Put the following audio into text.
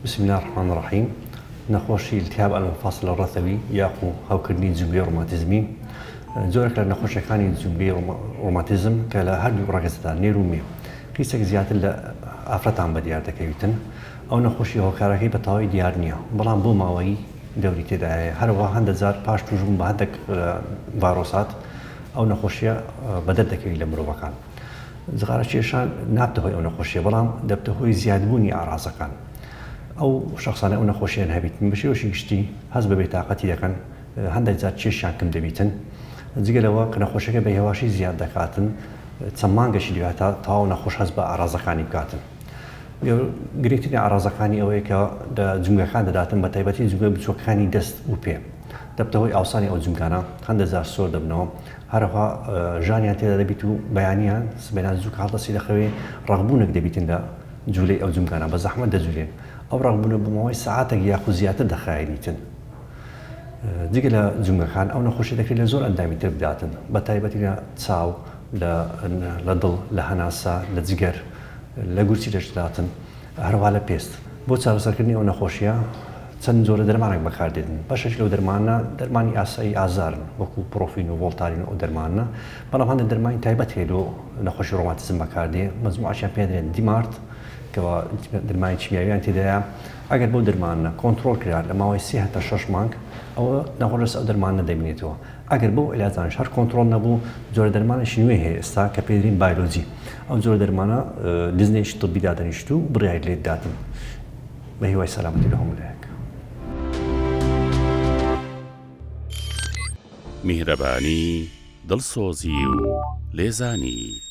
بسم اللە الرحمن الرحیم نەخۆشی التهاب المفاصل الرثوی یاخو هەوکردنی جومگەی ڕۆماتیزمی جۆرێک لە نەخۆشیەکانی جومگەی ڕۆماتیزم کە لە هەردوو ڕەگەزدا نێر و مێ قیسێک زیاتر لە ئافرەتان بەدیار دەکەویتن ئەو نەخۆشی هۆکارەکەی بە تەواوی دیار نییە بەڵام بۆ ماوەیی دەوری تێدایە هەروەها هەندە جار پاش توشبوون بە هەندێک ڤایرۆسات ئەو نەخۆشیە بەدەر دەکەویت لە مرۆڤەکان. جغارە کێشان نابتە هۆی ئەو نەخۆشیە بەڵام دەبتە هۆی زیادبوونی ئارازەکان. ئەو شەخسانەی ئەو نەخۆشیان هەبیتن بە شێوەشی گشتی هەست بە بێتاقەتی دەکەن، هەندێک جار کێشیان کم دەبیتن. جگە لەوە کە نەخۆشیەکە بە هێواشی زیاد دەکاتن چەند مانگەشی دەوێت هەتا تەواو نەخۆش هەست بە ئارازەکانی بکاتن. گرنگترین ئارازەکانی ئەوەیە کە لە جومگەکان دەداتن بە تایبەتی جومگە بچووکەکانی دەست و پێ. دەبتە هۆی ئاوسانی ئەو جومگانە، هەندێک جار سۆر دەبنەوە. هەرەوها ژانیان تێدا دەبیت و بەیانیان سبەینان زوو کە هەڵدەستی لە خەوێ ڕەقبوونێک دەبیتن لە جولەی ئەو جومگانە بە زەحمەت دەجولێن ئەو ڕەقبوونە بۆ ماوەی سەعاتێک یاخود زیاتر دەخایەنیتن جگە لە جومگەکان ئەو نەخۆشی دەکرێت لە زۆر ئەندامی تر بداتن بە تایبەتی لە چاو لە لە دڵ لە هەناسە لە جگەر لە گورچیلەش دەداتن هەروەها لە پێست. بۆ چارەسەرکردنی ئەو نەخۆشییە چەند جۆرە دەرمانێک بەکاردێتن، بەشێک لەو دەرمانە دەرمانی ئاسایی ئازارن وەکو پرۆفین و ڤۆڵتارین و ئەو دەرمانە، بەڵام هەندێک دەرمانی تایبەت هەیە لۆ نەخۆشی ڕۆماتیزم بەکاردێ، مەجموعەشیان پێ دەرێن دیمارد کەوا دەرمانی کیمیاویان تێدایە، ئەگەر بەو دەرمانە کۆنترۆڵ کرا لە ماوەی سێ هەتا شەش مانگ ئەوە نەخۆش لەسەر ئەو دەرمانە دەمینێتەوە. ئەگەر بەو عیلاجانەش هەر کۆنتڕۆڵ نەبوو، جۆرە دەرمانێکی نوێ هەیە ئێستا کە پێی دەرین بایلۆجی، ئەو جۆرە دەرمانە لیژنەیەکی طبی دادەنیشت و بڕیاری لێ دەداتن. بە هیوای سەلامەتی لە هەموو لایەک. میهرەبانی، دڵسۆزی و لێزانی.